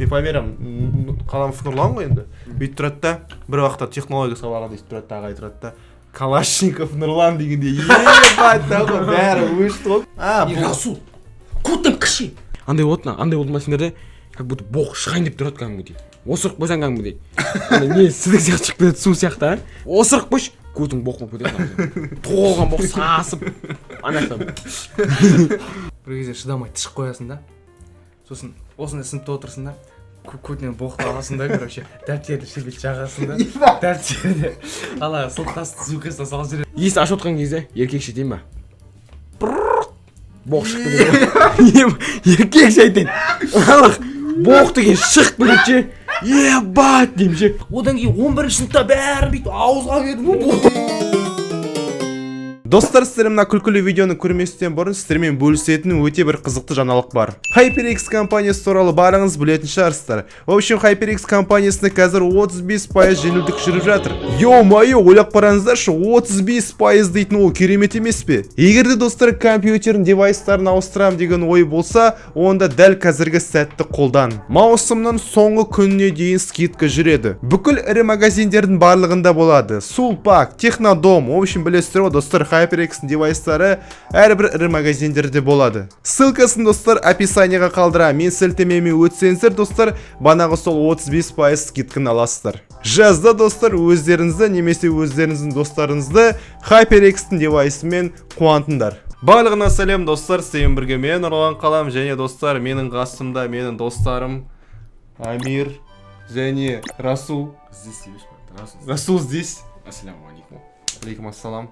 Мен фамилиям Қаламов Нұрлан ғой енді. Бүйтіп тұрады да, бір уақытта технология сабағында өйтіп тұрады да, ағай тұрады да, Калашников Нұрлан дегенде, ебать, нахуй, бәрі өшті ғой. А, И бұл Расул көтің кіші. Андай болды ма, андай болды ма сендерде, как будто боқ шығайын деп тұрады кәдімгідей. Осырып қойсаң, кәдімгідей андай не, сідік сияқты шығып кетеді, су сияқты. А, осырып қойшы, көтің боқ болып кетеді, толған боқ сасып ана жақтан. Бір кезде шыдамай тышып қоясың да, сосын осындай сыныпта отырсың да, көтінен боқты аласың да, короче, дәптерді шебет жағасың да, дәптерді ана сылтасты звукасына салып жібереді. Есік ашып отқан кезде еркекше деймін ба, боқ шығып кетеді. Еркекше айтайын, боқ деген шығып кетеді ше, ебать деймін ше. Одан кейін 11-сыныпта бәрін бүйтіп ауызға бердім ғой. Достар, сіздер мына күлкілі видеоны көрместен бұрын сіздермен бөлісетін өте бір қызықты жаңалық бар. HyperX компаниясы туралы барыңыз білетін шығарсыздар. В общем, HyperX компаниясында қазір 35% жеңілдік жүріп жатыр. Ё-моё, ойлап қараңыздаршы, 35% дейтін ол керемет емес пе? Егер де, достар, компьютердің девайстарын ауыстырам деген ой болса, онда дәл қазіргі сәтті қолдан. Маусымның соңғы күніне дейін скидка жүреді. Бүкіл ірі магазиндердің барлығында болады. Сулпак, Технодом, в общем, білесіздер ғой, достар, HyperX девайстары әрбір ірі магазиндерде болады. Ссылкасын, достар, описанияға қалдырамын. Мен сілтемеме өтсеңіздер, достар, банағы сол 35% скидканы аласыздар. Жазда, достар, өздеріңізді немесе өздеріңіздің достарыңызды HyperX-тің девайсымен қуантыңдар. Барлығына сәлем, достар, сіздермен бірге мен, Нұрлан Қалам, және, достар, менің қасымда менің достарым Амир және Расул. Здесь емес па? Расул. Расул здесь. Ассалаумағалейкум. Алейкум ассалам.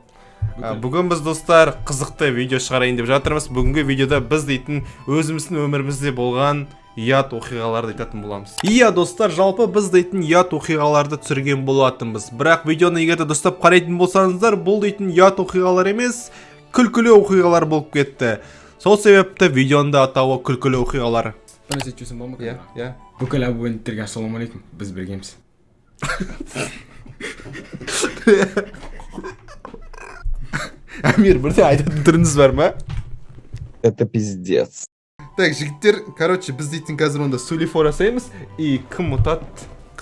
Бүгін біз, достар, қызықты видео шығарайын деп жатырмыз. Бүгінгі видеода біз дейтін өзіміздің өмірімізде болған ұят оқиғаларды айтатын боламыз. Иә, достар, жалпы біз дейтін ұят оқиғаларды түсірген болатынбыз. Бірақ видеоны егер де дұрыстап қарайтын болсаңыздар, бұл дейтін ұят оқиғалар емес, күлкілі оқиғалар болып кетті. Сол себепті видеоның да атауы «Күлкілі оқиғалар». Бір нәрсе айтып жіберсем болады ма? Иә, иә. Бүкіл абоненттерге ассалаумағалейкум, біз біргеміз. Әмир, бірде айтатын түріңіз бар ма? Это пиздец. Так, жігіттер, короче, біз дейтін қазір онда сулифор жасаймыз, и кім ұтады,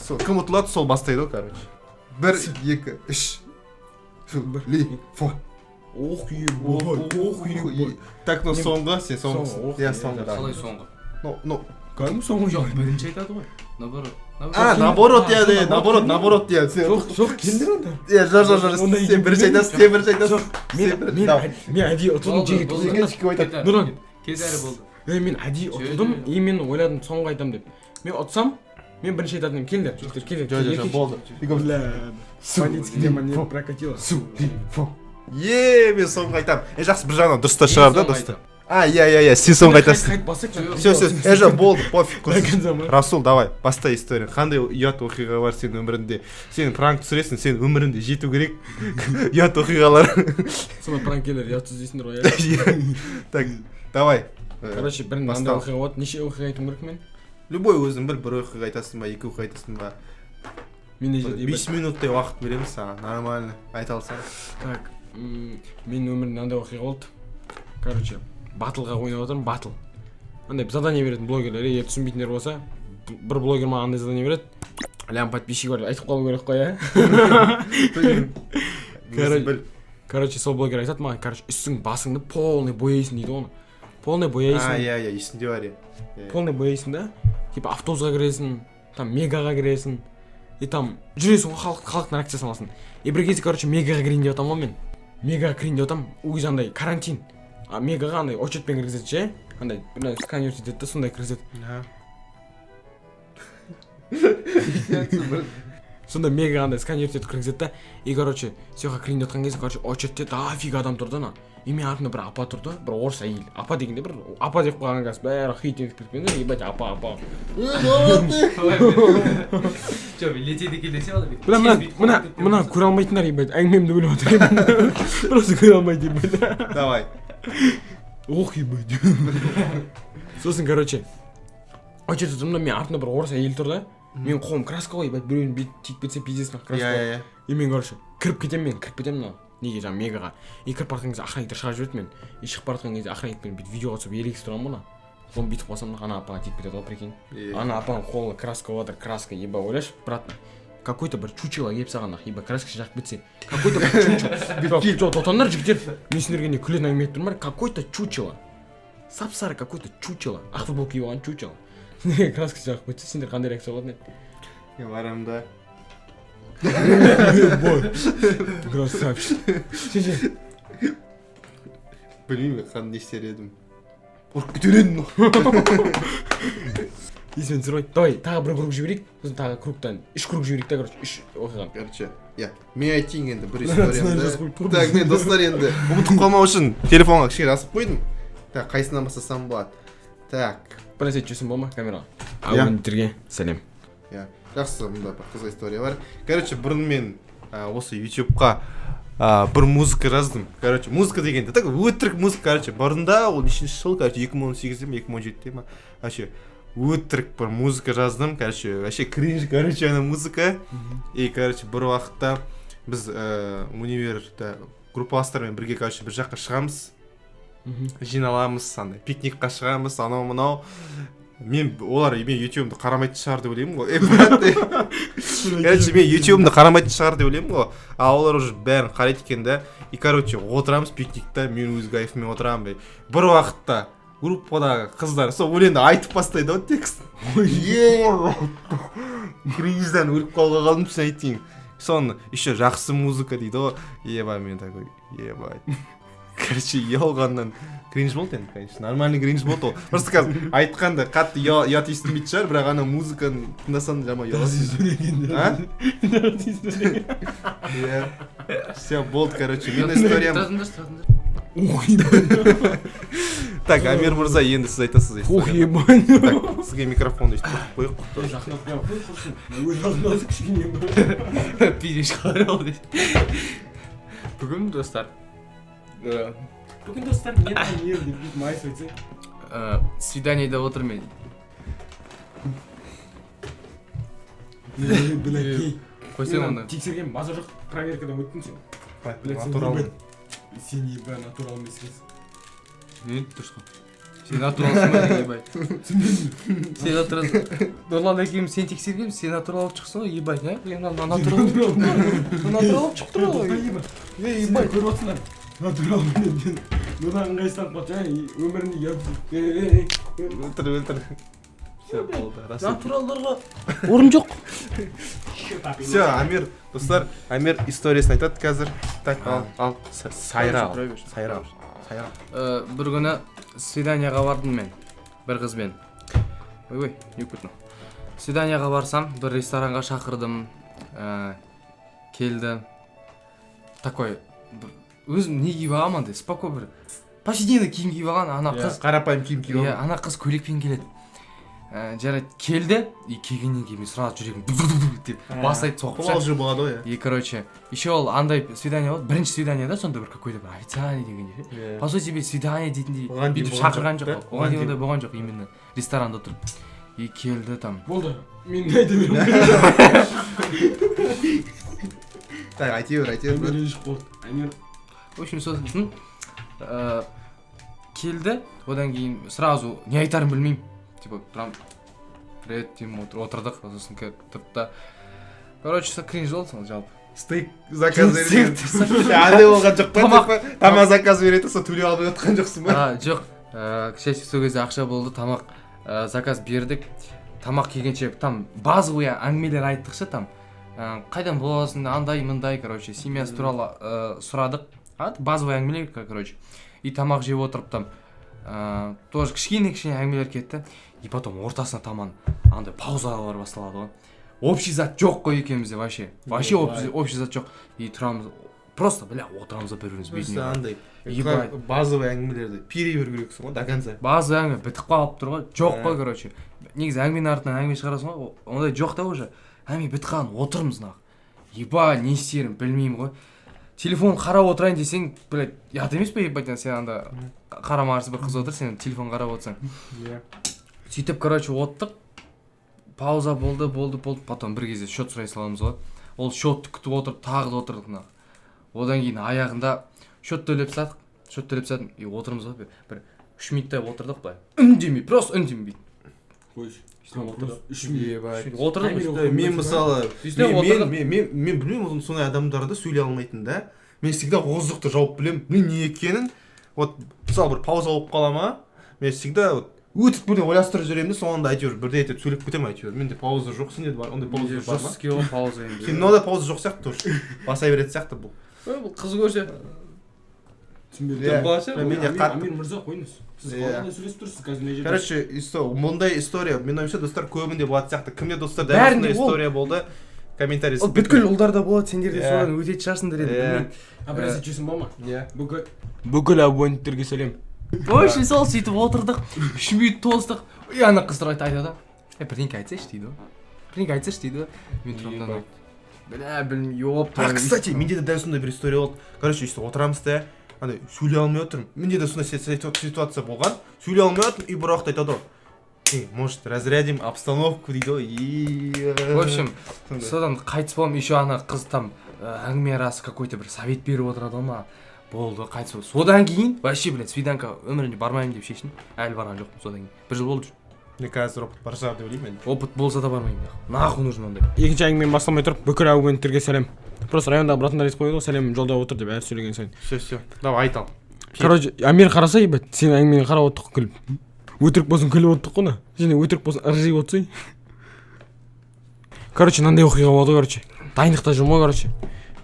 сол, кім ұтылады, сол бастайды ғой, короче. Бір, екі, үш. Сулифор. Ох, ебать. Так, ну соңғы, сен соңғысың. Соңғы, ох, Иә, иә, соңғы, да. Қалай соңғы? Ну. Кәдімгі соңғы. Жоқ, бірінші айтады ғой, наоборот. А, наоборот, иә, иә, наоборот, наоборот, иә. Сен Жоқ, жоқ, келіңдер онда. Иә, жоқ, жоқ, жоқ, Онда сен екеу бірінші айтасың, сен бірінші айтасың. Мен Сен мен давай. Мен әдейі ұтылдым, жеке. Болды. Екінші кім айтады? Нұрлан. Кет әрі, болды. Е, мен әдейі ұтылдым и мен ойладым соңғы айтамын деп. Мен ұтсам, мен бірінші айтатын едім. Келіңдер, жігіттер, келіңдер. Жоқ, жоқ, жоқ, болды. Бля, бандитский тема не прокатила. Сулифор. Е, мен соңғы айтамын. Е, жақсы, бір жағынан дұрыс та шығар да, Мен соңғы достар. А, иә, иә, иә, сен соңғы айтасың. Қайт басайық. Все, все, е, жоқ, болды, пофиг. До конца ма? Расул, давай, баста история. Қандай ұят оқиға бар сенің өміріңде? Сен пранк түсіресің, сен өміріңде жету керек ұят оқиғалар. Сонда пранкерлер ұятсыз дейсіңдер ғой, иә? Так, давай. Короче, бір мынандай Бастал. оқиға болады. Неше оқиға айтуым керек мен? Любой, өзің біл, бір оқиға айтасың ба, екі оқиға айтасың ба? Мен не жерде? 5 минуттай уақыт береміз саған, нормально айта алсаң. Так, менің өмірімде мынандай оқиға болды. Короче, батлға ойнап жатырмын, батл. Андай задание беретін блогерлер, егер түсінбейтіндер болса, бір блогер маған андай задание береді. Лям подписчик бар, айтып қалу керек қой, иә. Өзің біл. Короче, сол блогер айтады маған, короче, үстің басыңды полный бояйсың дейді оны. Полный А, бояйсың. иә, иә, есімде бар, иә. Иә. Полный бояйсың да, типа автобусқа кіресің, там Мегаға кіресің и там жүресің ғой, халықтың реакциясын аласың. И бір кезде, короче, Мегаға кірейін деп жатамын ғой мен. Мегаға кірейін деп жатамын. Ол кезде андай карантин. А Мегаға андай очередьпен кіргізеді ше, андай бір сканер етеді да, сондай кіргізеді. Сонда Мега андай сканер етіп кіргізеді да. И, короче, сол жаққа кірейін деп жатқан кезде, короче, очередьте дофига адам тұр да ана. И менің артымда бір апа тұр да, бір орыс әйел. Апа дегенде, бір апа деп қойған, қазір бәрі хейт етіп кеткен, ебать, апа, апа. Жоқ, летеді екен десе, ана. Мына, мына, мына, мына көре алмайтындар, ебать, әңгімемді бөліп жатыр, просто көре алмайды, ебать. Давай. Ох, ебать. Сосын, короче, очередьте тұрмын да, менің артымда бір орыс әйел тұр да. Менің қолым краска ғой, ебать, біреудің беті тиіп кетсе, пиздец, краска Иә, ғой. иә, иә. И мен, короче, кіріп кетемін, мен кіріп кетемін мына неге, жаңағы Мегаға. И кіріп бара жатқан кезде охранниктер шығарып жіберді мені. И шығып бара жатқан кезде охранникпен бүйтіп видеоға түсіп, ерегісіп тұрамын ғой ана. Соны бүйтіп қалсам, ана апаға тиіп кетеді ғой, прикинь. Е. Ана апаның қолы краска болып жатыр, краска, еба. Ойлашы, брат, какой то бір чучело келіп саған, нах, еба, краска жағып кетсе, какой то бір чучело. Жоқ, жоқ, тоқтаңдар, жігіттер, мен сендерге не күлетін әңгіме айтып тұрмын ба? Какой то чучело, сап сары какой то чучело, ақ футболка киіп алған чучело сендерге краска жағып кетсе, сендер қандай реакция болатын еді? Мен барамын да. Красавчик. Сен ше? Білмеймін, қандай, не істер едім, ұрып кетер едім. Есіме түсіріп айт. Давай тағы бір круг жіберейік, сосын тағы кругтан үш круг жіберейік та, короче, үш оқиға. Короче, иә, мен айтайын енді бір Сценарий историямды. жазып қойып тұр. Так, мен, достар, енді ұмытып қалмау үшін телефонға кішкене жазып қойдым. Так, қайсынан бастасам болады? Так. Бір нәрсе айтып жіберсем бола ма камераға? Иә. Абоненттерге сәлем. Иә, жақсы, мында бір қызық история бар. Короче, бұрын мен осы ютубқа бір музыка жаздым. Короче, музыка дегенде так өтірік музыка. Короче, бұрында, ол нешінші жыл, короче, 2018-де ме, 2017-те ма, вообще өтірік бір музыка жаздым. Короче, вообще кринж, короче, ана музыка. И, короче, бір уақытта біз универде группаластармен бірге, короче, бір жаққа шығамыз, жиналамыз, андай пикникқа шығамыз, анау мынау мен, олар мен ютубымды қарамайтын шығар деп ойлаймын ғой. Е, брат, е. Короче, мен ютубымды қарамайтын шығар деп ойлаймын ғой, а олар уже бәрін қарайды екен да. И, короче, отырамыз пикникта, мен өз кайфыммен отырамын бе. Бір уақытта группадағы қыздар сол өлеңді айтып бастайды ғой текст. Е, кринждан өліп қалуға қалдым, шын айтайын. Соны еще жақсы музыка дейді ғой. Еба, мен такой, ебать, короче, ұялғаннан кринж болды енді. Конечно, нормальный кринж болды ол. Просто қазір айтқанда қатты ұят естілмейтін шығар, бірақ ана музыканы тыңдасаң, жаман ұяласың. А, иә, все, болды, короче, менің историям. Тұратыңдаршы, тұратыңдар. Так, Амир мырза, енді сіз айтасыз Ух, историяны. ебать. Так, сізге микрофонды өйстіп қойып қояйық. Кішкене. Пиздец, қалай ол дейді. Бүгін, достар, Бүгін, достар, мен Амир деп бүйтіп майысып айтсаң. Свиданиеде отырмын мен. Блядь. Қойсаң оны. Тексерген базар жоқ, проверкадан өттің сен. Блядь, сен Натурал. ебать. Сен, ебать, натурал емес екенсің. Не дұрыс қой. Сен натуралсың ба, ебать? Сен натурал. Нұрлан екеуміз сені тексергенбіз, сен натурал болып шықсың ғой, ебать, а? Е, мына натурал. Натурал болып шығып тұр ғой. Ей, ебать, көріп отырсыңдар. Натурал мен. Нұрдан ыңғайсызданып қалды жаңа өмірінде ұят. Ей, ей, Өлтір, өлтір, все, болды, рас. Натуралдарға орын жоқ. Все, Амир, достар, Амир историясын айтады қазір. Так, ал, ал, сайра, ал, сайра, сайра. Бір күні свиданияға бардым мен бір қызбен. Ойбай, не болып кетті мынау? Свиданияға барсам, бір ресторанға шақырдым. Келді такой бір, өзім не киіп алғанмын, андай спокой бір повседневный киім киіп алған ана қыз. Қарапайым киім киіп Иә, алған. ана қыз көйлекпен келеді. Жарайды, келді. И келгеннен кейін мен сразу жүрегім ду ду ду деп бастайды соғып ше. Қобалжу болады ғой, иә. И, короче, еще ол андай свидание болды, бірінші свидание да, сонда бір какой то бір официальный дегендей ше. По сути, свидание дейтіндей Оған дейін бүйтіп болған шақырған жоқ жоқ. та? Оған дейін ондай болған жоқ, именно ресторанда отырып. И келді там. Болды. Мен айта беремін. Так, айта бер, айта бер, Амир брат. ренжіп қалды. Амир. В общем, сосын келді, одан кейін сразу не айтарымды білмеймін, типа тұрамын, привет деймін, отырдық, сосын тұрды да, короче, сол кринж болды сол жалпы. Стейк заказ Стейк. берген андай болған жоқ па? Тамақ- Типа, тамақ заказ береді, сол төлей алмай отқан жоқсың ба? А, жоқ, к счастью, сол кезде ақша болды, тамақ заказ бердік. Тамақ келгенше там базовый әңгімелер айттық ше, там қайдан боласың, андай мындай, короче, семьясы туралы сұрадық, а базовый әңгімелер, короче. И тамақ жеп отырып там тоже кішкене кішкене әңгімелер кетті. И потом ортасына таман андай паузалар басталады ғой, общий зат жоқ қой екеумізде, вообще, вообще общий зат жоқ. И тұрамыз просто, бля, отырамыз да бір біріміздің Просто бетіне андай Ебать. базовый әңгімелерді пере беру керексің ғой до конца. Базовый әңгіме бітіп қалып тұр ғой, жоқ қой. Ә. Короче, негізі әңгіменің артынан әңгіме шығарасың ғой, ондай жоқ та, уже әңгіме бітіп қалған, отырмыз нах, еба, не істерімді білмеймін ғой. Телефон қарап отырайын десең, блядь, ұят емес пе, ебать, сен анда қарама қарсы бір қыз отыр, сен телефон қарап отырсаң. Иә. Сөйтіп, короче, оттық, пауза болды, болды, болды. Потом бір кезде счет сұрай саламыз ғой. Ол счетты күтіп отырып тағы да отырдық мына. Одан кейін аяғында счет төлеп тастадық, счет төлеп тастадым. И отырмыз ғой бір 3 минуттай отырдық былай, үндемей, просто үндемей. 3 минут. Отырдық. Да, мен мысалы Сөйтіп мен, мен, отырдық. мен білмеймін, сондай адамдарды сөйлей алмайтын да. Мен всегда воздухты жауып білемін, мен не екенін. Вот мысалы, бір пауза болып қала ма, мен всегда вот өтіп бірдеңе ойластырып жүремін де, соңында әйтеуір бірдеңе етіп сөйлеп кетемін әйтеуір. Менде пауза жоқ. Сенде бар ондай пауза бар ма? Жесткий ғой пауза енді. Кинода пауза жоқ сияқты тоже, баса беретін сияқты бұл. Ой, бұл қыз көрсе Иә. Болса, Мен де қатты. Амир мырза, қойыңыз. Сіз Иә. қалай сөйлесіп тұрсыз қазір мына жерде? Короче, мұндай история, менің ойымша, достар, көбінде болатын сияқты. Кімде, достар, дәл Бәрінде осындай ол. история болды, комментарий. Ол бүткіл ұлдарда болады, сендер де Иә. содан өтетін шығарсыңдар енді, Иә. білмеймін. А, бір нәрсе жесін ба ма? Иә. Бүкіл абоненттерге сәлем. В общем, сол сөйтіп отырдық, 3 минут тостық. И ана қыз тұрады, айтады: «Е, бірдеңке айтсайшы», — дейді ғой. «Бірдеңке айтсайшы», — дейді ғой. Мен тұрамын да, бля, білмеймін, ёп. А, кстати, менде де дәл сондай бір история болды. Короче, өйстіп отырамыз да, андай сөйлей алмай отырмын. Менде де сондай ситуация болған. Сөйлей алмай отырмын, и бір уақытта айтады ғой: «Эй, может, разрядим обстановку?» — дейді ғой. И В общем, сондай. Содан қайтыс боламын. Еще ана қыз там әңгіме арасы какой то бір совет беріп отырады ғой маған. Болды, қайтыс болды. Содан кейін вообще, блядь, свиданка өмірімде бармаймын деп шештім. Әлі барған жоқпын содан кейін, бір жыл болды. Мен қазір опыт бар шығар деп ойлаймын енді. Опыт болса да бармаймын, нахуй, нахуй нужен ондай. Екінші әңгімені бастамай тұрып, бүкіл абоненттерге сәлем. Просто райондағы братандар айтып қояды ғой, сәлем жолдап отыр деп әр сөйлеген сайын. Все, все, давай, айт ал. Короче, Амир қараса, ебать, сен әңгімені қарап отырдық күліп. Өтірік болсын күліп отырдық қой на. Және өтірік болсын ыржиып отырсай. Короче, мынандай оқиға болды, короче. Дайындықта жүрмін ғой, короче.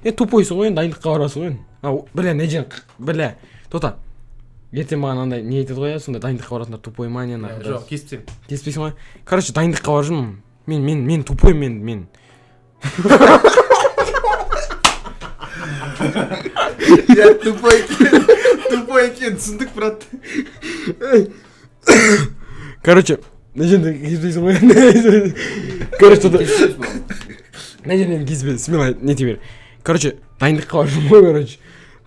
Е, тупойсың ғой енді, дайындыққа барасың ғой енді. А, бля, не жер, бля, тота. Ертең маған андай не айтады ғой, иә, сондай дайындыққа баратындар тупой ма, не, нахуй. Жоқ, кесіп. Кеспейсің ғой. Короче, дайындыққа барып жүрмін. Мен тупой, мен. Иә, тупой екен, тупой екен, түсіндік, брат. Короче, мына жерде кеспейсің ғой. Короче, тота. Мына жерден кеспе, смело нете бер. Короче, дайындыққа барып жүрмін ғой, короче.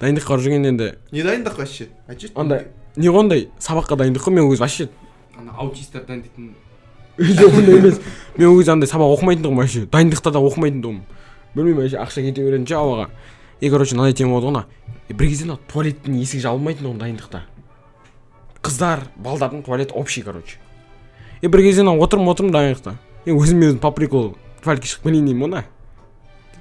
Дайындыққа барып жүргенде енді Не дайындық вообще, айтшы. Андай не ғой, андай сабаққа дайындық қой. Мен өзі вообще Ана аутисттер дайындайтын. Жоқ, ондай емес. Мен ол кезде андай сабақ оқымайтын тұғым вообще, дайындықта да оқымайтын тұғым. Білмеймін, вообще ақша кете беретін ше ауаға. И, короче, мынандай тема болды ғой ана. И бір кезде ана туалеттің есігі жабылмайтын тұғын дайындықта. Қыздар, балдардың туалет общий, короче. И бір кезде ана отырмын дайындықта. И өзіме өзім по приколу туалетке шығып келейін деймін ғой ана,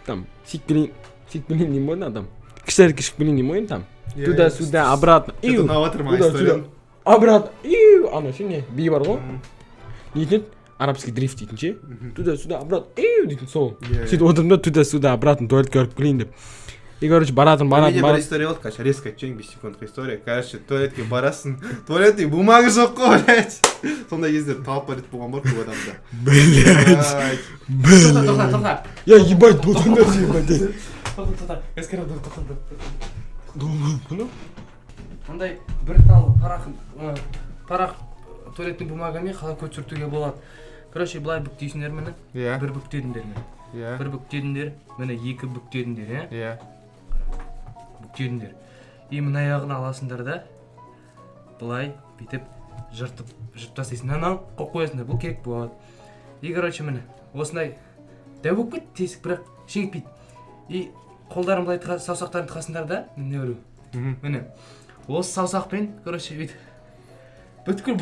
там сиіп келейін, сиіп келейін деймін ғой ана, там кіші туалетке шығып келейін деймін ғой енді, там туда сюда обратно Что-то ұнап жатыр маған туда, история. Сюда обратно, и ана ше, не би бар ғой, не дейтін еді, арабский дрифт дейтін ше, туда сюда обратно иу дейтін сол. Иә, Сөйтіп отырмын да, туда сюда обратно туалетке барып келейін деп. И, короче, баратырмын, Менде баратырмын, бір баратырмын. История болды, короче, резко айтып жіберейін, 5 секундтық история. Короче, туалетке барасың, туалетный бумага жоқ қой, блядь. Сондай кездер талап рет болған бар көп адамда. Блядь. Блядь. Тоқта, тоқта, тоқта. Я, ебать, бұл нәрсе, ебать. Тоқта, тоқта, тоқта, тоқта. Мындай бір тал парақ, парақ туалетный бумагамен қалай көт сүртуге болады? Короче, былай бүктейсіңдер, міне. Иә. Бір бүктедіңдер, міне. Иә. Бір бүктедіңдер, міне, екі бүктедіңдер, иә. Иә. Бүктедіңдер, и мына аяғын аласыңдар да, былай бүйтіп жыртып, жыртып тастайсың. Ананы қойып қоясыңдар, бұл керек болады. И, короче, міне, осындай дәу болып кетті тесік, бірақ ештеңе етпейді. И қолдарын былай саусақтарын тығасыңдар да, міне, біреу, міне, осы саусақпен, короче, бүйтіп бүткіл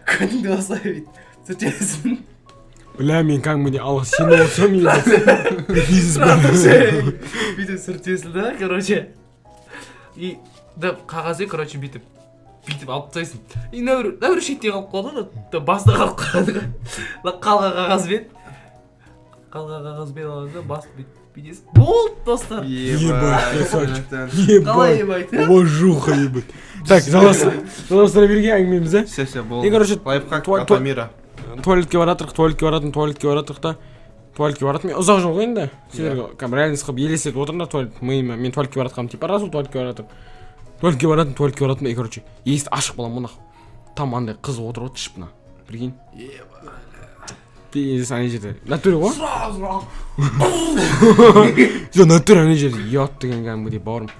көтіңді осылай бүйтіп сүртесің. Бля, мен кәдімгідей алға сеніп отырсам, ебать. Пиздец, бля. Бүйтіп сүртесің да, короче, и да қағазды, короче, бүйтіп бүйтіп алып тастайсың. И мына бір шетте қалып қалады ғой да, баста қалып қалады ғой. Мына қалған қағазбен аласың да, басып бүйтіп бүйтесің. Болды, достар. Ебать, красавчик. Қалай, Ебать. ебать? Уважуха, ебать. Так, жалғастыра берген әңгімеміз, ә? Все, все, болды. И, короче, Лайфхак от Амира. Туалетке баратырық, туалетке баратын, туалетке баратырық та, туалетке баратырмын мен. Ұзақ жол ғой енді. Сендерге кәдімгі реальность қылып елестетіп отырмын да, туалет миыма. Мен туалетке баратқаным, типа, рас ол туалетке баратырмын. Туалетке баратырмын, туалетке баратырмын, и, короче, есікті ашық боламын ғой, нахуй. Там андай қыз отыр ғой, тышып мына. Прикинь. Пиздец, ана жерде. Натуре ғой? Жоқ, натуре ана жерде ұят деген кәдімгідей, бауырым.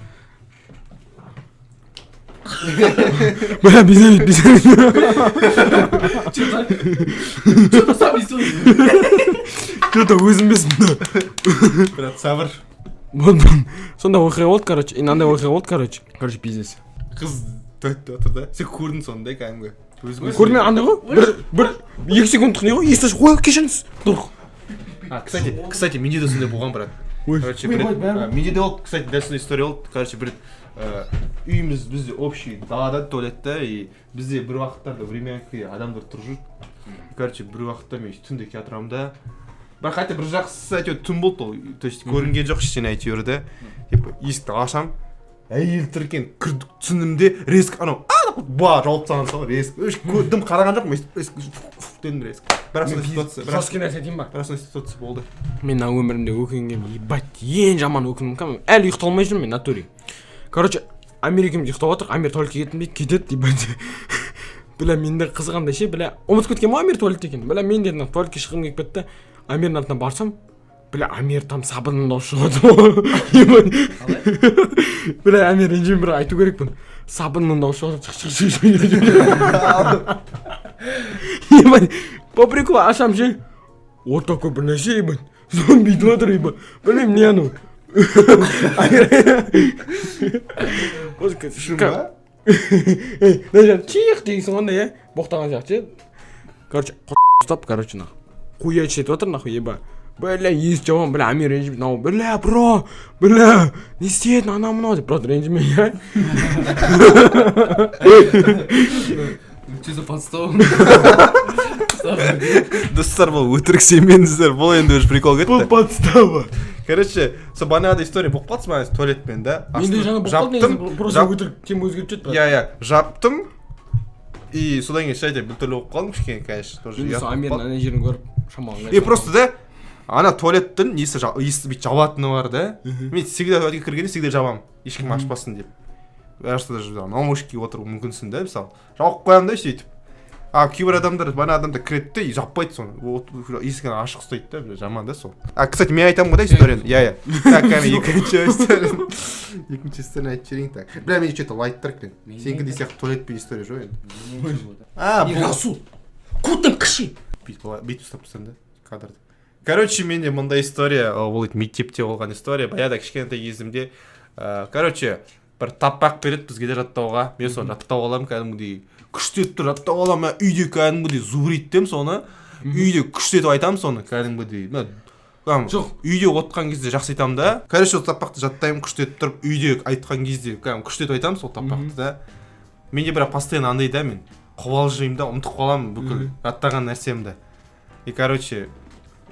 Бля, без без. Что-то сам несу. Что-то өзім емеспін. Брат, сабыр. Вот, сондай оқиға болды, короче. И мынандай оқиға болды, короче. Короче, пиздец. Қыз Туалетте отыр да. Сен көрдің соны да, кәдімгі өзің. Көрдім, андай ғой, бір 2 секундтық не ғой, есті ашып, ой, кешіріңіз, тұр. А, кстати, менде де сондай болған, брат. Ой. Короче, бір рет, менде де болды, кстати, дәл сондай история болды. Короче, бір рет үйіміз бізде общий далада туалет та, и бізде бір уақыттарда времянкаде адамдар тұрып жүрді. Короче, бір уақытта мен түнде келе жатырамын да, бірақ хотя бір жақсысы, әйтеуір түн болды ол, то есть көрінген жоқ ештеңе әйтеуір да. Типа есікті ашамын, әйел тұр екен. Түсіндім де, резко анау а деп ба жауып тастаған соң, резко дым қараған жоқпын, өйстіп резко фух дедім резко. Бірақ сондай ситуация, бірақ Жесткий нәрсе айтайын ба? Бірақ сондай ситуация болды. Мен мына өмірімде өкінгенім, ебать, ең жаман өкінім кәдімгі, әлі ұйықтай алмай жүрмін мен натуре. Короче, Амир екеуміз ұйықтап жатырмық. Амир туалетке кеттім дейді, кетеді, ебать. Бля, менде қызғандай ше, бля, ұмытып кеткен ғой Амир туалетте екенін. Бля, мен де мына туалетке шыққым келіп кетті. Амирдің артынан барсам, бля, Амир там сабынның дауысы шығып жатыр ғой, ебать. Бля, Амир, ренжімей, бірақ айту керекпін, сабынның дауысы шығып жатыр, шық, шық, шық, шық. Ебать, по приколу ашамын ше, вот такой бір нәрсе, ебать, соны бүйтіп жатыр, ебать, білмеймін не анау. Амир Шын ба? Ей, мына жерде чих дейсің ғой андай, иә, боқтаған сияқты ше. Короче, ұстап, короче, нахуй хуячить етіп жатыр, нахуй, еба. Бля, есік жабамын, бля, Амир ренжіп, мынау, бля, бро, бля, не істедің, анау мынау деп. Брат, ренжіме, иә. Че за подстава? Достар, бұл өтірік, сенбеңіздер, бұл енді уже прикол кетті. Бұл подстава. Короче, сол бағанағыдай история болып қалды маған туалетпен да. Менде жаңа болып қалды Жаптым, негізі, просто өтірік тема өзгеріп кетті, брат. Иә, жаптым, и содан кейін ше біртүрлі болып қалдым кішкене, конечно, тоже Мен ұят сол болып Амирдің қалды. ана жерін көріп шамалы. И просто да, ана туалеттің несі, есікті бүйтіп жабатыны бар да. Мен всегда туалетке кіргенде всегда жабамын, ешкім ашпасын деп. Потому даже наушник киіп отыруы мүмкінсің да, мысалы, жауып қоямын да сөйтіп. А кейбір адамдар, бана адамдар кіреді де и жаппайды соны, вот, есігін ашық ұстайды да, бля, жаман да сол. А, кстати, мен айтамын ғой да историяны, иә. Так, кәне, екінші историяны айтып жіберейін. Так, бля, менде че то лайттар екен, сенікіндей сияқты туалетпен история жоқ енді. А, бұл Расул, көтің кіші. Бүйтіп бүйтіп ұстап тұрсаң да кадрды. Короче, менде мындай история, ол дейді мектепте болған история, баяғыда кішкентай кезімде. Короче, бір таппақ береді бізге де жаттауға. Мен соны жаттап аламын, кәдімгідей күштеп тұрып жаттап аламын. Мен үйде кәдімгідей зубрить етемін соны, үйде күштетіп айтамын соны кәдімгідей. Мына кәдімгі Жоқ. Үйде отқан кезде жақсы айтамын да. Короче, ол таппақты жаттаймын күштетіп тұрып, үйде айтқан кезде кәдімгі күштетіп айтамын сол таппақты да. Менде бірақ постоянно андай да, мен қобалжимын да, ұмытып қаламын бүкіл жаттаған нәрсемді. И, короче,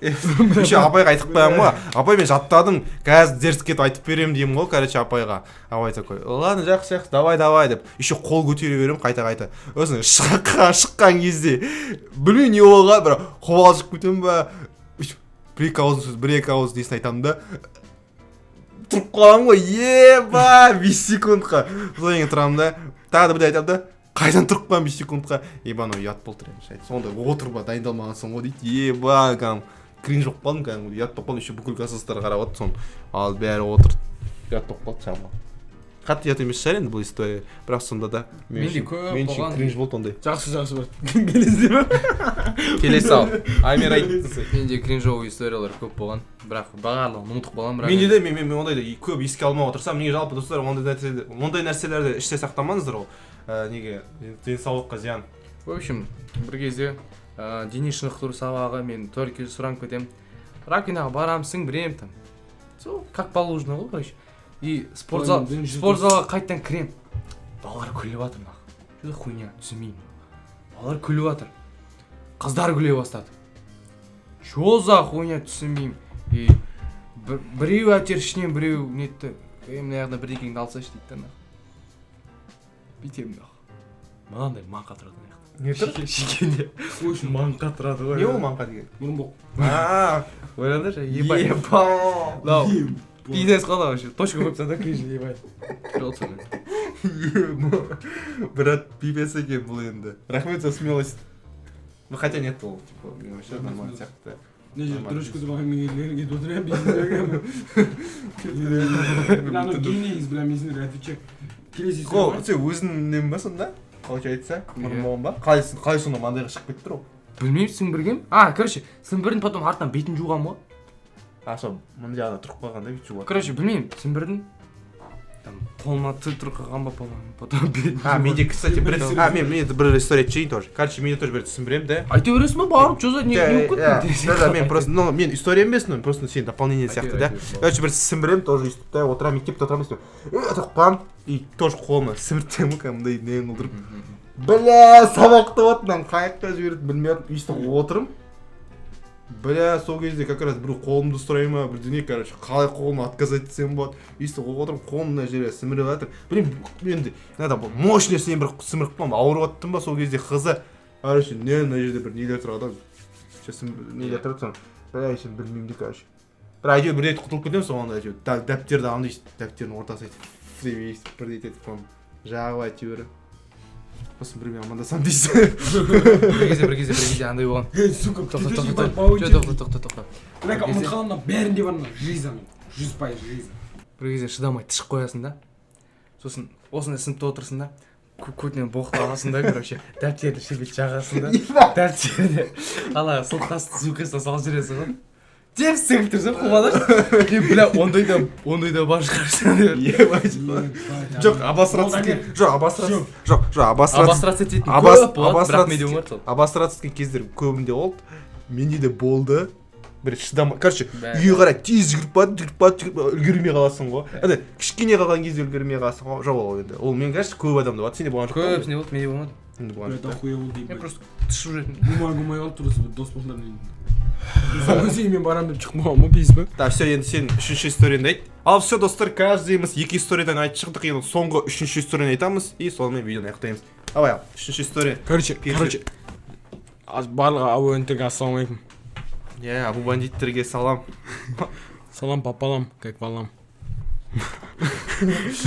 еще апайға айтып қоямын ғой: «Апай, мен жаттадым, қазір дерске кетіп айтып беремін», — деймін ғой. Короче, апайға, апай такой: «Ладно, жақсы, жақсы, давай, давай», — деп, еще қол көтере беремін қайта қайта. Сосын шыққан кезде білмеймін не болған, бір қобалжып кетемін ба, өйтіп бір екі ауыз сөз, бір екі ауыз несін айтамын да, тұрып қаламын ғой, еба, 5 секундқа. Содан кейін тұрамын да, тағы да бір айтамын да, қайтадан тұрып қаламын 5 секундқа. Еба, анау ұят болды реально. Сондай отырып дайындалмағансың ғой дейді. Еба, кәдімгі кринж болып қалдым, кәдімгідей ұят болып қалдым. Еще бүкіл класстастар қарап отыр соны, ал бәрі отыр, ұят болып қалды шамалы. Қатты ұят емес шығар енді бұл история, бірақ сонда да мен Менде көп мен үшін болған. Кринж болды ондай. Жақсы, жақсы, брат, келесі ма? Келесі, ал, Амир айтсын. Менде кринжовый историялар көп болған, бірақ барлығын ұмытып қаламын, бірақ Менде де, мен ондайды көп еске алмауға тырысамын. Неге? Жалпы, достар, ондай нәрселерді іште сақтамаңыздар, ол неге, денсаулыққа зиян. В общем, бір кезде дене шынықтыру сабағы, мен туалетке сұранып кетемін, раковинаға барамын, сіңбіремін там, сол как положено ғой, короче. И спортзал, Ой, спортзалға қайтадан кіремін, балалар күліп жатыр нахуй. Что за хуйня, түсінбеймін. Балалар күліп жатыр, қыздар күле бастады. Че за хуйня, түсінбеймін. И біреу әйтеуір ішінен біреу нетті: «Ей, мына жағында бірдеңкеңді алсайшы», — дейді да нахуй. Бүйтемін нахуй, мынандай маңқа тұрады ана жақта. Не тұр? Шекеңде маңқа тұрады ғой. Не ол маңқа деген? Мұрын боқ. А. Ойлаңдаршы, ебать. Еба. Мынау пиздец қой вообще, точка қойып тастады да, кринж, ебать. Жол сонымен. Брат, пипец екен бұл енді. Рахмет за смелость. Ну хотя нет, ол типа мен вообще нормально сияқты. Мына жерде Нормально. дрочка тұрған кетіп отыр, иә, бизнес. Анау гений бля, мен сендерге отвечаю. Келесі Го, история. сен өзіңнен ба сонда? Получается, Иә. мұрын ба? Қалай сонда мандайға шығып кетті ол? Білмеймін, сіңбіргенмін. А, короче, сіңбірдім, потом артынан бетін жуғанмын ғой. А, сол мына жағында тұрып қалған да, бүйтіп жуады. Короче, білмеймін, сіңбірдім. Там қолыма тұрып қалған ба, по-моему, потом бетіме. А, менде, кстати, бір, а, мен бір история айтайын тоже. Короче, менде тоже бір түсіндіремін да. Айта бересің ба, барып, что за не не болып кеттің? Да, да, мен просто, ну, мен история емес, но просто сен дополнение сияқты да. Короче, бір сіміремін тоже өйстіп та, отырамын, мектепте отырамын өйстіп. Тұрып қаламын и тоже қолыма сіміртемін ғой кәдімгідей не қылдырып. Бля, сабақты вот мынаны қай жаққа жіберді білмей жатырмын, өйстіп отырмын. Бля, сол кезде как раз біреу қолымды сұрай ма, бірдеңе, короче, қалай қолымды отказать етсем болады. Өйстіп отырмын, қолым мына жерге сіміріп жатыр. Білмеймін, енді мынада мощный сен бір сіміріп қалдым, ауырып жаттым ба сол кезде хз. Короче, не мына жерде бір нелер тұрады ғой. Сейчас нелер тұрады соны. Бля, сен білмеймін де, короче. Бір әйтеуір бір рет құтылып кетемін соған, әйтеуір дәптерді аламын да, өйстіп дәптердің ортасына өйтіп деп өйстіп бір етіп соны жағып әйтеуір. Сосын біреумен амандасамын дейсің. Бір кезде андай болған. Ей, сука, Тоқта, тоқта, тоқта, тоқта, тоқта, тоқта. Бля, Бір кезде- ұмытып қаламын, бәрінде бар мына жиза, 100% жиза. Бір кезде шыдамай тышып қоясың да, сосын осындай сыныпта отырсың да, көтінен боқты аласың да, короче, дәптерді шебет жағасың да, дәптерді ана сылқасты сумкасына салып жібересің ғой, деп сігіп тұрсың, қуанаш е, бля, ондай да бар шығар деп. Жоқ, обосраться, жоқ, обосраться, жоқ, жоқ, обосраться. Обосраться ететін көп болады, бірақ менде болмады сол. Обосраться еткен кездер көбінде болды. Менде де болды. Бір шыдамай, короче, Бәрі. үйге қарай тез жүгіріп бардым, жүгіріп бардым, жүгіріп бардым, үлгермей қаласың ғой. Ана кішкене қалған кезде үлгермей қаласың ғой. Жоқ, ол енді. Ол мен, конечно, көп адамда болады. Сенде болған жоқ па? Көбісінде болды, менде болмады. Менде болған жоқ та. Дохуя болды. Мен просто тышып жүретін. Бумага гумай алып тұрысы дос балдармен. Сол кезде мен барамын деп шығып қалғанмын ғой, пиздец па? Так, все, енді сен үшінші историяңды айт. Ал все, достар, каждыйымыз екі историядан айтып шықтық. Енді соңғы үшінші историяны айтамыз и сонымен видеоны аяқтаймыз. Давай, ал, үшінші история. Короче, Перші. короче, барлығы абоненттерге ассалаумағалейкум. Иә, абу бандиттерге салам. Салам пополам, как балам.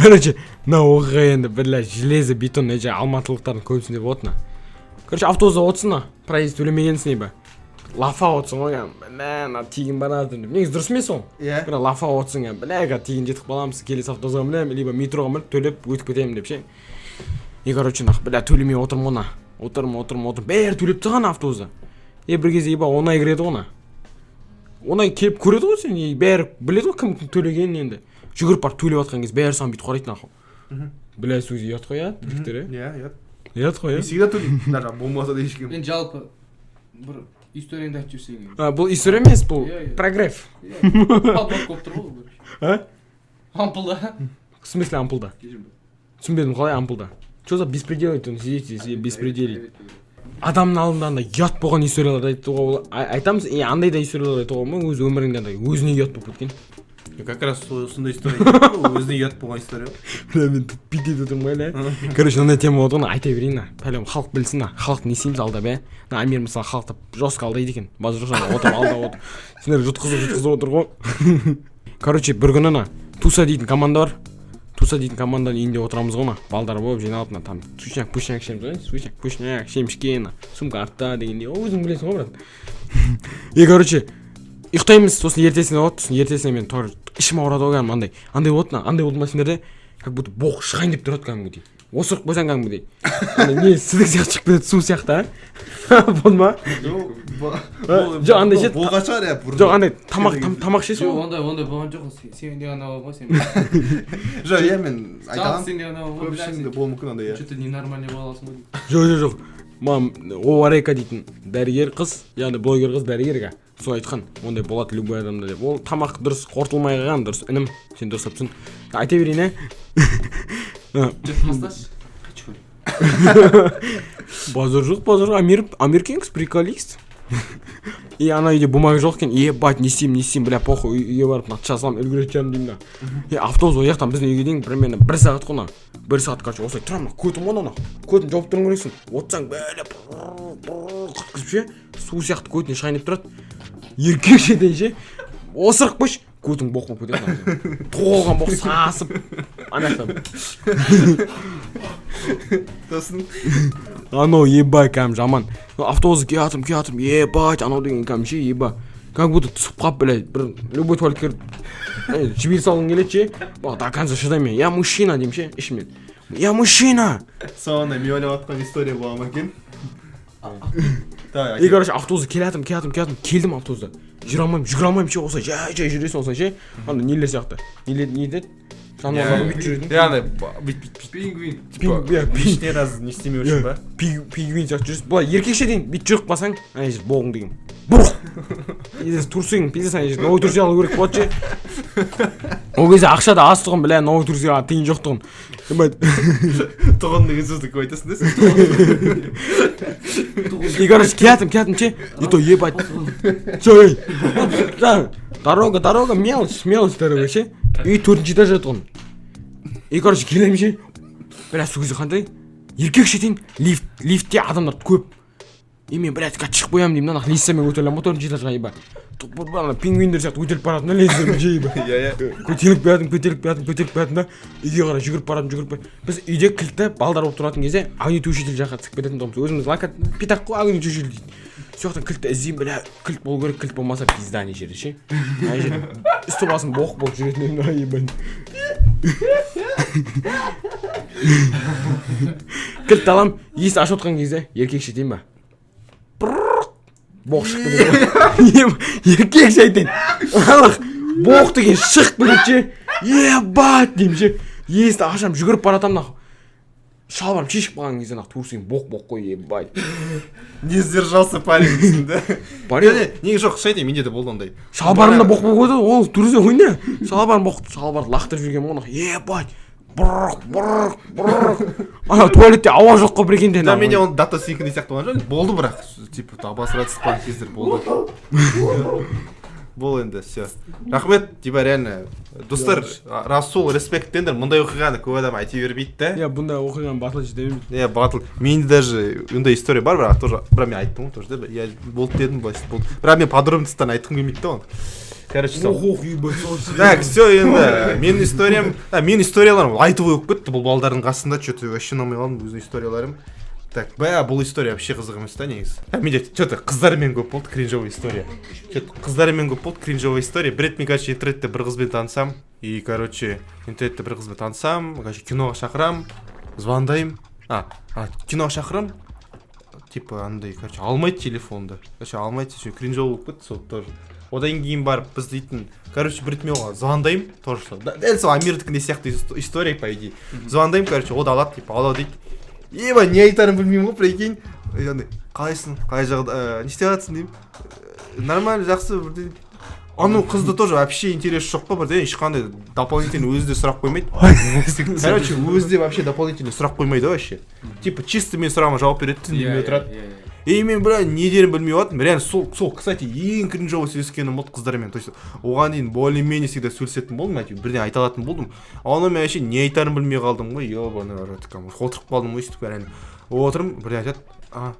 Короче, мына оқиға енді, бля, железо бетон не, алматылықтардың көбісінде болады мына. Короче, автобуста отырсың мына, проезд төлемегенсің ебі. Лафа отырсың ғой, кәдімгі, бля, мына тегін бара жатырмын деп. Негізі дұрыс емес ол. Иә. Бірақ лафа отырсың, кәдімгі, бля, қазір тегін жетіп қаламыз, келесі автобусқа мінемін, либо метроға мініп төлеп өтіп кетемін деп ше. И короче, нах, бля, төлемей отырмын ғой мына. Отырмын, отырмын, отырмын. Бәрі төлеп тастаған автобуста. И бір кезде, еба, оңай кіреді ғой мына. Оңай келіп көреді ғой сен, и бәрі біледі ғой кім кім төлегенін енді. Жүгіріп барып төлеп жатқан кезде бәрі саған бүйтіп қарайды нахуй. Бля, сол кезде ұят қой, иә, жігіттер, иә? Иә, ұят. Ұят қой, Мен иә? всегда төлеймін. Даже болмаса да ешкім. Мен жалпы бір историяңды айтып жіберсең. А, бұл история емес, бұл Иә, иә. прогрев. Ампул болып тұр ғой, короче. А? Ампулда. В смысле ампулда? Түсінбедім, қалай ампулда? Что за беспредел это сидите здесь беспределить? Адамның алдында андай ұят болған историяларды айтуға айтамыз, и андай да историялар айтуға болмайды, өз өміріңде андай өзіне ұят болып кеткен. Как раз сондай история. Өзіне ұят болған история. Бля, мен тупить етіп отырмын ғой, бля. Короче, мынандай тема болды ғой, айта берейін на. Пәлем халық білсін на. Халық не істейміз алдап, иә? Мына Амир мысалы халықты жестко алдайды екен. Базар жоқ, жаңа отырып алдап отыр. Сендер жұтқызып жұтқызып отыр ғой. Короче, бір күні ана Туса дейтін команда бар. Туса дейтін команданың үйінде отырамыз ғой ана. Балдар болып жиналып мына там сушняк пушняк ішеміз ғой. Сушняк пушняк, шемішке ана, сумка артта дегендей. О, өзің білесің ғой, брат. И короче, ұйықтаймыз, сосын ертесіне болады, сосын ертесіне мен тоже ішім ауырады ғой кәдімгі андай. Андай болады ана, андай болды ма сендерде? Как будто боқ шығайын деп тұрады кәдімгідей. Осырып қойсаң кәдімгідей. Андай не сідік сияқты шығып кетеді, су сияқты, а? Болды ма? Жоқ, андай ше- Болған шығар, иә, бұрын. Жоқ, андай тамақ тамақ ішесің Жоқ, ғой. ондай болған жоқ. Сенде ғана болған ғой сен. Жоқ, иә, мен айта Жалғыз аламын. сенде ғана болған ғой. Көбісінде болуы мүмкін андай, иә. Что-то ненормальный бола аласың ғой. Жоқ, жоқ, жоқ. Маған Оварека дейтін дәрігер қыз, яғни блогер қыз дәрігер сол айтқан, ондай болады любой адамда деп. Ол тамақ дұрыс қорытылмай қалған дұрыс, інім, сен дұрыстап түсін. Айта берейін, ә? Жоқ, тасташы. Хочу. Базар жоқ, базар жоқ. Амир, Амир Кингс, приколист. И ана үйде бумага жоқ екен. Ебать, не істеймін, не істеймін, бля, похуй, үйге барып мына шыға саламын, үлгеретін шығармын деймін да. И автобус ол жақтан біздің үйге дейін примерно бір сағат қой мына. Бір сағат, короче, осылай тұрамын, мына көтім ғой ана. Көтін жауып тұруың керексің. Отырсаң, бля, құтқызып ше, су сияқты көтіне шығайын деп тұрады. Еркекшеден ше, осырып қойшы, көтің боқ болып кетеді ана. Толған боқ сасып ана жақтан. Сосын Анау ебать кәдімгі жаман. Автобусқа келе жатырмын, келе жатырмын, ебать, анау деген кәдімгі ше, еба. Как будто түсіп қалып, блядь, бір любой туалетке кіріп жібере салғың келеді ше. До конца шыдаймын. Я мужчина деймін ше, ішімнен. Я мужчина. Соны мен ойлап жатқан история бола ма екен? Так. И короче, автобусқа келе жатырмын, келе жатырмын, келе жатырмын, келдім автобуста. Жүре алмаймын, жүгіре алмаймын ше, осылай жай жай жүресің осылай ше. Ана нелер сияқты. Нелер не деді? Жануарлар бүйтіп жүретін. Иә, андай бүйтіп бүйтіп. Пингвин. Типа Иә, лишний раз не істемеу үшін ба? Пингвин сияқты жүресің. Былай еркекше дейін бүйтіп жүріп қалсаң, ана жер боғың деген. Бух! Пиздец, трусың, пиздец, ана жерде новый трусы алу керек болады ше. Ол кезде ақша да аз тұғын, бля, новый трусыға тиын жоқ тұғын. Ебать. Тұғын деген сөзді көп айтасың да сен. И, короче, келатырмын, келатырмын ше. И то, ебать. Че, ей. Да, дорога, дорога, мелочь, мелочь дорога ше. Үй төртінші этажда тұғын. И, короче, келемін ше. Бля, сол кезде қандай? Еркекше дейін, лифт, лифтте адамдар көп. И мен, блядь, қазір шығып қоямын деймін да, нахуй, лестницамен көтерілемін ғой төртінші этажға, ебать. Ана пингвиндер сияқты көтеріліп баратын да лестницамен ше, ебать. Иә. Көтеріліп келатырмын, көтеріліп келатырмын, көтеріліп келатырмын да, үйге қарай жүгіріп баратырмын, жүгіріп баратырмын. Біз үйде кілтті балдар болып тұратын кезде огнетушитель жаққа түсіп кететін тұғынбыз. Өзіміз лака пятак қой, огнетушитель дейді. Сол жақтан кілтті іздеймін, бля, кілт болу керек, кілт болмаса пизда ана жерде ше. Ана жерде үсті басым боқ болып жүретін едім да, ебать. Кілтті аламын, есікті ашып отқан кезде еркекше деймін ба? Боқ шығып кетеді ғой. Еркекше айтайын. Алық, боқ деген шығып кетеді ше. Ебать деймін ше. Есікті ашамын, жүгіріп баратамын нахуй. Шалбарым шешіп қалған кезде нахуй трусың боқ боқ қой, ебать. Не сдержался парень дейсің да. Парень. Не, неге жоқ, шын айтайын, менде де болды ондай. Шалбарым да боқ болып қойды, ол трусы хуйня. Шалбарым боқ, шалбарды лақтырып жібергенмін ғой нахуй. Ебать. Бұрқ, бұрқ, бұрқ. Ана туалетте ауа жоқ қой прикиньте. Да, менде ол дата сенікіндей сияқты болған жоқ. Болды бірақ, типа, обосраться қалған кездер болды. Бол енді, все. Рахмет, типа, реально. Достар, Расул, респект деңдер. Мұндай оқиғаны көп адам айта бермейді да. Иә, бұндай оқиғаны батыл жете бермейді. Иә, батыл. Менде даже ондай история бар, бірақ тоже, бірақ мен айттым ғой тоже, да. Я болды дедім, былай болды. Бірақ мен подробностьтан айтқым келмейді да оны. Короче, сол. Ох, ох, ебать, сол. Так, все, енді менің историям, а, менің историяларым айтып болып кетті бұл балдардың қасында, что-то вообще ұнамай қалдым өзімнің историяларым. Так, бә, бұл история вообще қызық емес та негізі. А, менде что-то қыздармен көп болды кринжовый история. Что-то қыздармен көп болды кринжовый история. Бір рет мен, короче, интернетте бір қызбен танысам. И, короче, интернетте бір қызбен танысам, короче, киноға шақырам, звондаймын. А, киноға шақырам, типа, андай, короче, алмайды телефонды. Короче, алмайды, все, кринжовый болып кетті сол тоже. Одан кейін барып біз дейтін, короче, бір рет мен оған звондаймын, тоже сол. Дәл сол Амирдікіндей сияқты история, по идее. Звондаймын, короче, ол да алады, типа, алло дейді. Еба, не айтарымды білмеймін ғой, прикинь. И андай, қалайсың, қалай жағдай, не істеп жатырсың деймін. Нормально, жақсы, бірдеңе. Анау қызды тоже вообще интерес жоқ қой бірдеңе, ешқандай дополнительный өзі де сұрақ қоймайды. Короче, өзі де вообще дополнительный сұрақ қоймайды вообще. Типа, чисто мен сұрағыма жауап береді, үндемей отырады. И мен, бля, не дерімді білмей жатырмын. Реально, сол, кстати, ең кринжовый сөйлескенім болды қыздармен. То есть, оған дейін более-менее всегда сөйлесетін болдым, әйтеуір бірдеңе айта алатын болдым. А оны мен вообще не айтарымды білмей қалдым ғой, ебаный рот, отырып қалдым ғой өйстіп, реально. Отырмын, бірдеңе айтады, а,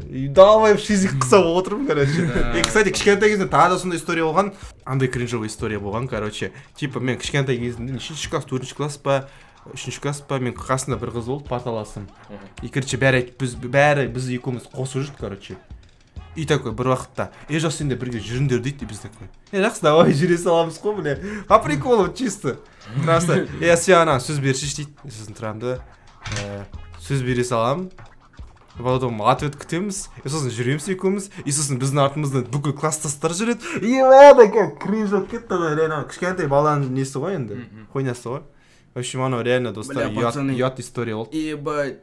и давай шизик қысап отырмын, короче. И, кстати, кішкентай кезімде тағы да сондай история болған. Андай кринжовый история болған, короче. Типа, мен кішкентай кезімде нешінші класс, төртінші класс па, үшінші класс па, мен қасымда бір қыз болды, парталасым. И, короче, бәрі айтып, біз бәрі біз екеуміз қосып жүрдік, короче. И такой бір уақытта, е, жоқ, сендер бірге жүріңдер дейді, и біз такой, е, жақсы, давай жүре саламыз қой, бля. По приколу чисто. Тұрамыз да, е, сен ана сөз берші дейді. Сосын тұрамын да, сөз бере саламын. Потом ответ күтеміз, и сосын жүреміз екеуміз, и сосын біздің артымыздан бүкіл класстастар жүреді. И такой кринж болып кетті ана, реально кішкентай баланың несі ғой енді, хуйнясы ғой. В общем, анау реально, достар, Бля, ұят, пацаны. ұят история болды. Ебать.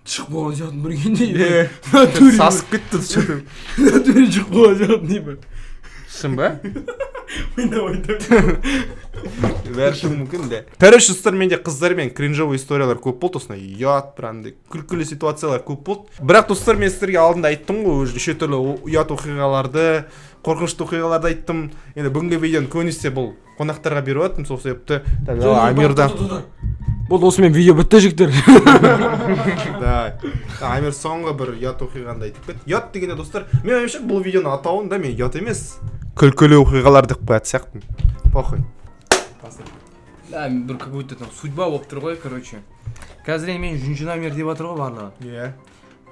Шығып болған сияқтымын прикиньте. Сасып кетті что-то. Натуре шығып болған сияқтымын, ебать. Шын ба? Ойнап айтамын. Бәрі шын мүмкін де. Короче, достар, менде қыздармен кринжовый историялар көп болды, осындай ұят, бір андай күлкілі ситуациялар көп болды. Бірақ, достар, мен сіздерге алдында айттым ғой, уже неше түрлі ұят оқиғаларды, қорқынышты оқиғаларды айттым. Енді бүгінгі видеоны көбінесе бұл қонақтарға беріп жатырмын, сол себепті так, давай, Амирда. Болды, осымен видео бітті, жігіттер. Да. Амир соңғы бір ұят оқиғаны айтып кет. Ұят дегенде, достар, мен ойымша, бұл видеоның атауын да мен ұят емес, күлкілі оқиғалар деп қоятын сияқтымын. Похуй. Да, бір как будто там судьба болып тұр ғой, короче. Қазір енді мен жүнжі номер деп жатыр ғой барлығы. Иә.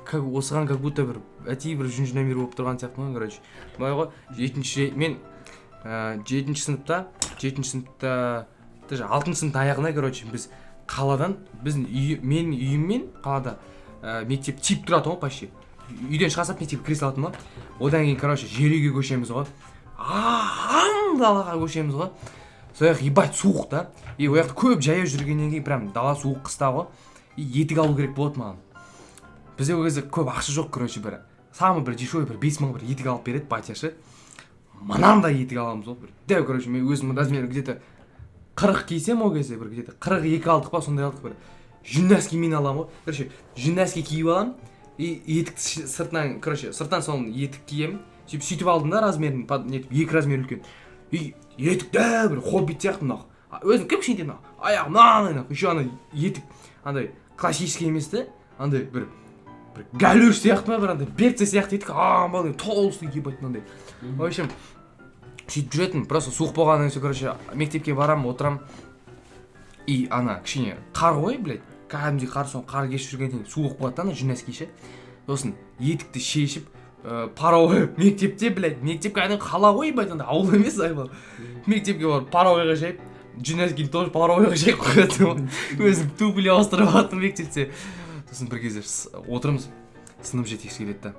Как осыған как будто бір әдейі бір жүнжі номер болып тұрған сияқтымын, короче. Былай ғой, жетінші мен жетінші сыныпта, жетінші сыныпта, даже алтыншы сыныптың аяғына, короче, біз қаладан, біздің үй, менің үйіммен қалада мектеп тиіп тұратын ғой почти. Үйден шыға салып мектепке кіре салатын ғой. Одан кейін, короче, жер үйге көшеміз ғой. Аң далаға көшеміз ғой. Сол жақ, ебать, суық та. И ол жақта көп жаяу жүргеннен кейін, прям дала суық, қыста ғой, и етік алу керек болады маған. Бізде ол кезде көп ақша жоқ, короче, бір самый бір дешевый, бір 5000 бір етік алып береді батя ше. Мынандай етік аламыз ғой, бір дәу. Короче, мен өзім размері где то 40 кисем, ол кезде бір где то 42 алдық па, сондай алдық. Бір жүн носки мен аламын ғой, короче, жүн носки киіп аламын и етікті сыртынан, короче, сыртынан соны етік киемін. Сөйтіп алдым да, размерін нетіп, екі размер үлкен. И етік дәу, бір хоббит сияқты мынау. Өзім кіп кішкентай мынау, аяғым мынандай нахуй. Еще ана етік андай классический емес та, андай бір галош сияқты ма, бір андай берцы сияқты етік, амал толстый, ебать, мынандай. В общем, сөйтіп жүретінмін. Просто суық болғаннан кейін, короче, мектепке барамын, отырамын, и ана кішкене қар ғой, блядь, кәдімгідей қар. Соны қар кешіп жүргеннен кейін суық болады да ана жүн носки ше. Сосын етікті шешіп, паровой мектепте, блядь, мектеп кәдімгі қала ғой, ебать, андай ауыл емес, айбал. Мектепке барып, паровойға жайып, жүн носкиді тоже паровойға жайып қоятынмын ғой. Өзім туфли ауыстырып алатынмын мектепте. Сосын бір кезде отырмыз, сынып жетекшісі келеді да,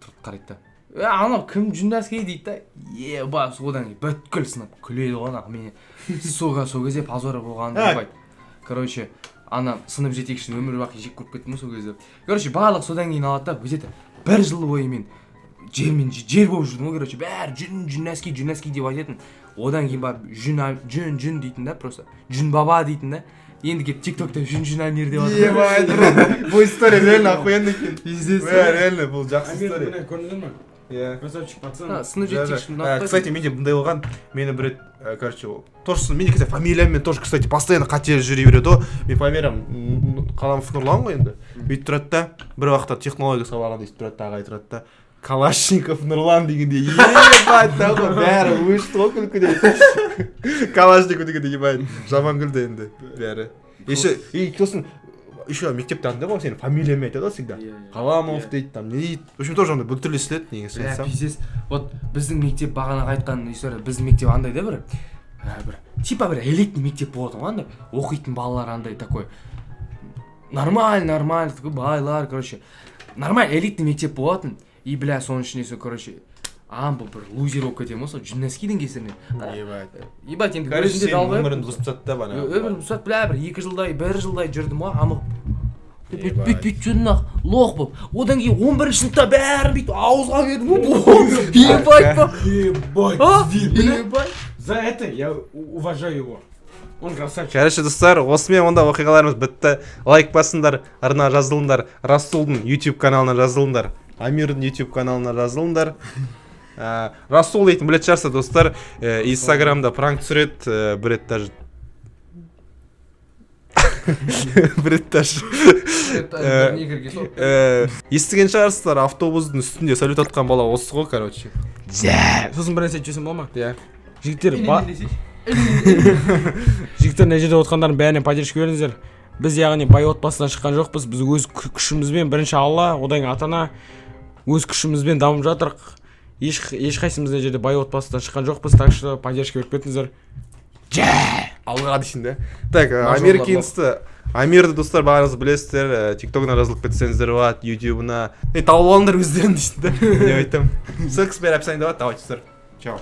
тұрып қарайды да: «Е, анау кім жүн носки?» — дейді да. Еба, содан кейін бүткіл сынып күледі ғой ана мен. Сол кезде позор болған, ебать. Короче, ана сынып жетекшісін өмір бақи жек көріп кеттім ғой сол кезде. Короче, барлық содан кейін алады да, где то бір жыл бойы мен жермен жер болып жүрдім ғой. Короче, бәрі жүн, жүн носки, жүн носки деп айтатын. Одан кейін барып жүн, жүн, жүн дейтін да, просто жүн баба дейтін да. Енді келіп Тик Токта жүн, жүн Амир деп жатыр. Ебать, брат, бұл история реально охуенный екен. Пиздец. Бля, реально бұл жақсы Амир, история. міне, көрдіңдер ма? Иә. Красавчик пацан. Сынып Да. жетекшісін. Кстати, менде мындай болған. Мені бір рет, короче, тоже менде, кстати, фамилияммен тоже, кстати, постоянно қате жүре береді ғой. Мен фамилиям Қаламов Нұрлан ғой енді. Бүйтіп тұрады да, бір уақытта технология сабағында өйтіп тұрады да, ағай тұрады да, Калашников Нұрлан дегенде, ебать, нахуй, бәрі өшті ғой күлкіден. Калашников дегенде, ебать, жаман күлді енді бәрі. Еще и сосын еще мектепте андай ғой, сенің фамилияңмен айтады ғой всегда. Иә, иә. Қаламов дейді, там не дейді. В общем, тоже андай біртүрлі естіледі негізі Бля, айтсам. пиздец. Вот біздің мектеп, бағанағы айтқан история, біздің мектеп андай да, бір типа бір элитный мектеп болатын ғой андай. Оқитын балалар андай такой нормально, нормально такой байлар, короче, нормально элитный мектеп болатын. И, бля, соның ішінде сол, короче, амбы бір лузер болып кетемін ғой сол жүн носкидің кесірінен. Ебать. Ебать, енді Короче, өзімде сенің долбоеб. өміріңді бұзып тастады да бана. Өмірім бұзып, бля, бір 2 жылдай, бір жылдай жүрдім ғой амық. Бүйтіп, Ебать. бүйтіп, бүйтіп жүрдім ақ, лох болып. Одан кейін 11-сыныпта бәрін бүйтіп ауызға бердім ғой, ебать па. Ебать. А? Бля. Ебать. За это я уважаю его. Он красавчик. Короче, достар, осымен онда оқиғаларымыз бітті. Лайк басыңдар, арна жазылыңдар, Расулдың YouTube каналына жазылыңдар, Амирдің YouTube каналына жазылыңдар. Расул дейтін білетін шығарсыздар, достар, Инстаграмда пранк түсіреді, бір рет даже естіген шығарсыздар, автобустың үстінде салют атқан бала осы ғой, короче. Сосын бір нәрсе айтып жіберсем бола ма? Иә. Жігіттер, жігіттер, мына жерде отырғандардың бәріне поддержка беріңіздер. Біз, яғни, бай отбасынан шыққан жоқпыз. Біз өз күшімізбен, бірінші Алла, одан кейін ата ана, өз күшімізбен дамып жатырық. Ешқайсымыз мына жерде бай отбасынан шыққан жоқпыз, так что поддержка беріп кетіңіздер. Алға дейсің да. Так, Мажорлар. Амир Кинсті, Амирді, достар, бәріңіз білесіздер, Тиктогына жазылып кетсеңіздер болады, Ютубына. Ей, тауып алыңдар өздерің дейсің да. Не айтамын. Ссылкасы бәрі описаниеда болады. Давайте, достар. Чао.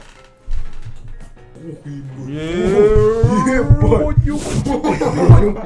Ебать.